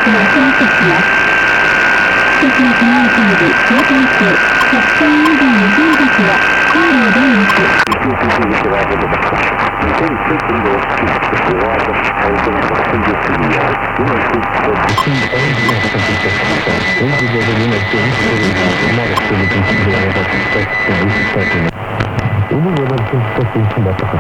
をお送りします。 的な委員会の人物は河野大一。 Энийг бол хэлсэн бодох.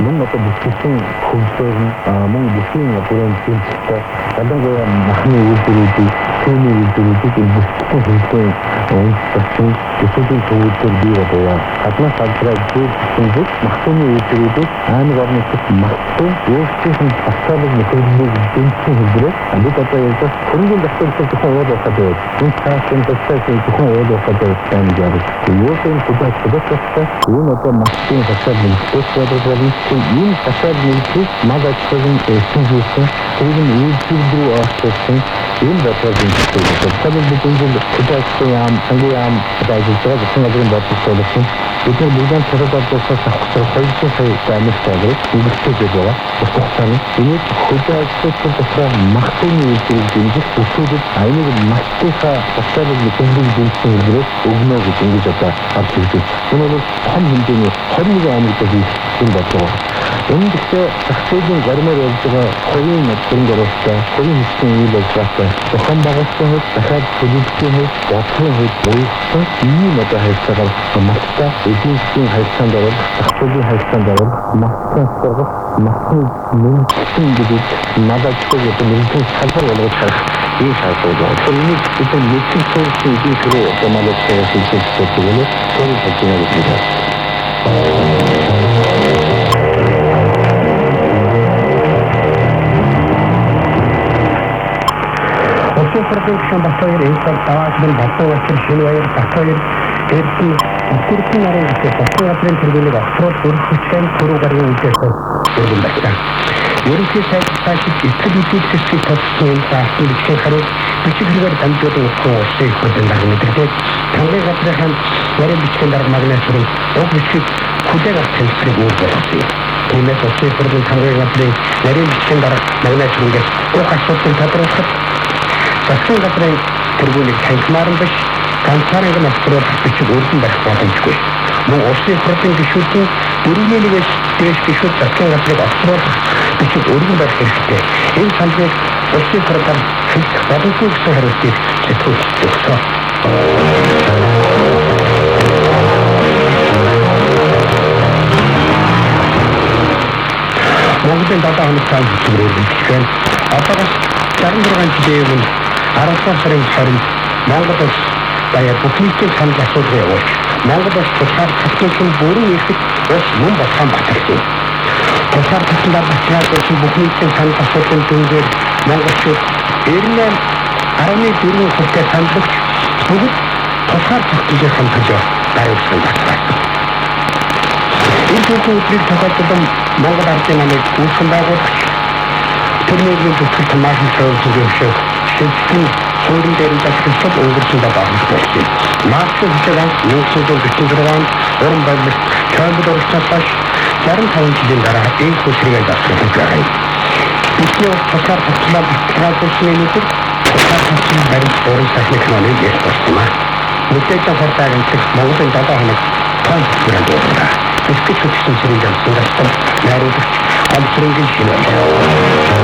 Мөн одоо бүтгэсэн хөгжлөөр нь мөн бүсгийн бүрэн зэмлэлтэй, ялангуяа махны үйлдвэрүүдийг, түүний үйлдвэрүүдийг энэ бүсгэн хөгжлийн үндэслэн төсөөлийн төвүүдээр бий болов. Гаднаас авдраа зүйн зүг мах түүний үйлдвэрүүдийг аймаг орон нутагт махтай өөрсдийнх нь багцаалаг нөхөрлөлийг дэмжсэн хэлбэрээр бид одоо ярьж хөрөнгөний засварлал зөвхөн уул уурхай байв. Энэ цаас энэ засварлал зөвхөн уул уурхай байв гэж ярьж. Юу юм хөдөлгөх хөдөлгөхтэй энэ одоо махтын засвар нэмэгдэх болно. Энэ засвар нэмэгдэх мал аж ахуйн эрхэмжүүлсэн, тэрийг нь үйлдвэр рүү орчуулсан энэ бодлого дэмжих. Тэгэхээр бид энэ жил хөдөө аж ахуйн яам, ангийн яам одоо ажиллаж байгаа засгийн газрын бодлого болгосон. Бид нар бүгдээ царай бодлогоос авах 200 сая амир долларыг нэмэгдэх гэж байгаа. Урт хугацаанд энийг хөдөө аж ахуйн дотроо махтын үйлдвэрийг дэмжих төсөөдөд энийг махтынхаа засварлаг нөхөрлийг дэмжих хэлбэрээр өгнө гэж ингэж одоо авч ирж байна. Энэ бол том хэмжээний 21 аймагт хийх энэ бодлого. Энэ гэхдээ зах зээлийн горимоор явж байгаа хувийн хөрөнгө оруулалттай, хувийн хэсгийн үйл ажиллагаатай зохион байгуулалтын хувьд, дахиад төлөвлөлийн хувьд, бодлогын хувьд уягдсан ийм одоо харилцаагаар малттай эдийн засгийн харилцаанд оруулах, зах зээлийн харилцаанд оруулах, малттай сургах, малтны нэмэгдсэн гэдэг мал аж ахуйг одоо мэрэгжлийн салбар болгож харах ийм шаардлага байна. Тэгэхээр энийг бид нар мэдсэн суурьсан эдийн засаг руу одоо мал аж ахуйг шилжүүлэх гэдэг нь суурь болж байна гэж байна. Улсын хурлын гишүүн Батхоёр, энэ сар Даваашман, Батбаяр, Шинэбаяр, Батхоёр, Эрдэнэ, Эрдэнэ нарын гэхээ засгийн газрын тэргүүнийг огцруулах өрх хүчтэй түрүү гарагийн үдээс өргөн барьсан. Ерөнхий сайд цаашид ихтгэл эдийн засгийг тодорхойлсон энэ албан бичгийн хариуд бичиг хэрэгээр дамжуулан өгсөн улсын их хурлын дарга мэдрэлээд тамгын газрынхаа нарийн бичгийн дарга Магнаа сүрэн уг бичгийг хүлээн авах хэлбэрийг үүр болгосон юм. Тиймээс улсын их хурлын тамгын газрын нарийн бичгийн дарга Магнаа сүрэнгээс уг асуудлыг тодруулахад засгийн газрын тэргүүнийг танхимаар нь биш ганцаараа нь огцруулах бичиг өргөн барих боломжгүй. Мөн улсын их хурлын гишүүдийн 4-ний 1-ээс дээш гишүүд засгийн газрыг огцруулах бичиг өргөн барих хэрэгтэй. Энэ саналыг улсын их хурлаар хэлэх боломжгүй гэсэн хариултыг сэтгүүлчид өгсөн. Монголын 7 хоног цаан хөтөлбөр үргэлжлэх байна. Одоогоос 66 жилийн өмнө 10 дугаар сарын 20-нд Монгол улс даяар бүх нийтийн санал асуулга явуулж Монгол улс тусгаар тогтнолын бүрэн эрхэд улс мөн болохоо баталсан. Тусгаар тогтнолоор баталгаажуулсан бүх нийтийн санал асуулгын дүнгээр монголчууд 98.4 хувьтай санал өгч бүгд тусгаар тогтнолынхаа төлөө гарын үсэг баталгаажсан. Энэ түүхэн өдрийг тохиолдсон Монгол Ардын намыг үүсгэн байгуулагч тэр нийгмийн зүтгэлт Маршал Союзын зөвшөөх шилжлэн суурин дээр нь засаглал өнгөрсөн 7 хоног болсон. Марксийн хүчээр анх 1946 онд уран барилт Чоймбод оролцсоос хойш 65 жилийн дараа энэ хүсрийг засаглаж байгаа юм. Бидний улс тусгаар тогтнолоо баталгаажуулсан энэ өдөр тусгаар тогтнол баримт уран сайхны киноныг ярих болсон юм а. Мэдээж хурдан агентлаг Монголын 7 хоног тоон хөтөлбөрөнд дуудлаа. Тэтгэж хөтөлсөн цэрийн жамсан галтал найруулагч Гомцрынгийн шинэ.